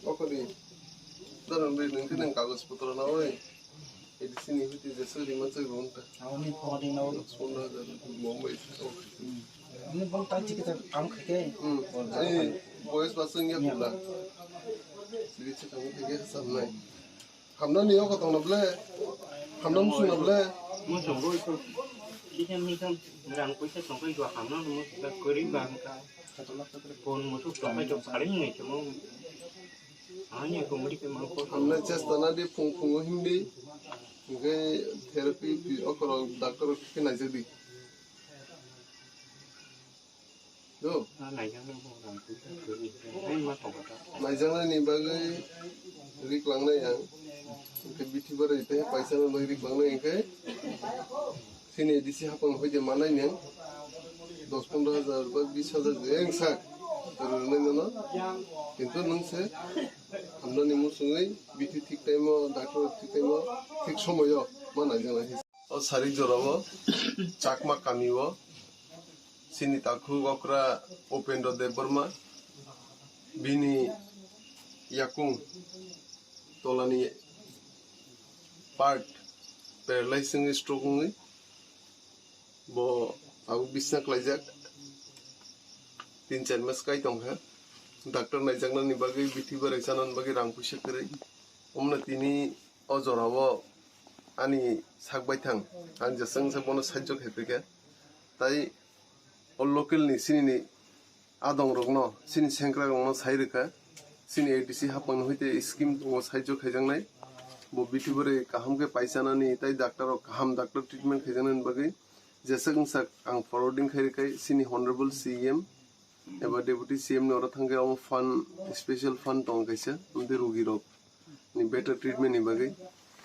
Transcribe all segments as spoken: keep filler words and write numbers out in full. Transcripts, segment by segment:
Okoni, daran ri nung khe nang kagoj potro na oi. Edi sini huti je suri ma chai ron ta. Aboni photo ding na oi. Pondro hajar Mumbai. Ani bol ta chiki ta kam khake. Hmm. Ei boys ba sung ya kula. Siri chika mo khake sam nai. Hamnani oko tongna ble? Hamna musungna ble? Musung bo ito. Kisa misa rang puisa tongkai dua hamna mo kisa kori bangka. Kon musuk tongkai dua paling ngai chemo. Ani ko muri ke mangko. Hamna chesta na di phung phungo himdi. Hingke therapy pi okoro doctor ke naijak di. Do. Naijaknai ni bagwi rik langnai ang. Hingke bithi barai tei paisa no bagwi rik langnai hingke. Sini D C hapang hoide manai nang. Dos pondro hajar ba bis hajar je ang sak. Rwnai nono. Kintu nung se hamnani musungwi bithi thik time o, doctor thik time o, thik somoyo ma naijaknai. O sari jorao Chakma kamio chini takhuk okra Upendra Debbarma, bini yakung tolani part paralyze wngwi stroke wngwi bo tabuk bisna klaijak, tin char mas kai tongkha. Doctor naijaknani bagwi, bithi barai chanani bagwi rang puisa kwrwi. Omno tini o jorao ani sak baithang, ang jeswk wngsa bono sahajyo khaiphaikha. Tai o local ni sinini adongrokno, sini sengkrakrokno sai rwkha, sini A D C hapangni hoite scheme tongo sahajyo khaijaknai. Bo bithi barai kaham khe paichanani tai doctor rok kaham doctor treatment khaijaknani bagwi jeswk wngsa ang forwarding khai rwkha sini honorable C E M eba Deputy C M ni oro thangkhe omo fund, special fund tongo kaisa, amtwi rugirok ni better treatment ni bagwi.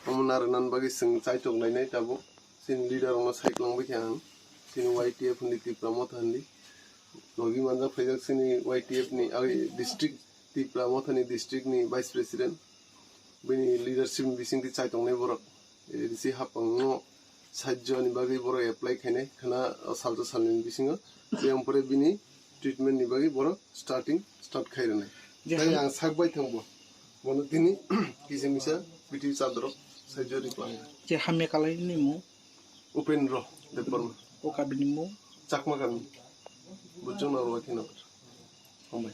Omo narwknani bagwi chwng chaitok nainai tabuk. Chini leader rokno sai kwlangbaikha ang. Chini Y T F ni Tipra Motha ni logi manjak phaijak chini Y T F ni, ah, district, Tipra Motha ni district ni vice president. Bini leadership ni bisingtwi chaitok nai borok. A D C hapangno sahajyo ni bagwi borok apply khainai khna o salsa salni bisingo. Biyang pore bini treatment ni bagwi borok starting start khai rwnai. Je tei ham- ang sak bai thangbo. Bono tini kisa misa bithi chadorok sahajyo ri kwlangkha. Je hamya kalai ni mung? Upendra Debbarma. O kabini mung? Chakma kami. Bujong na rwai thina. Hambai.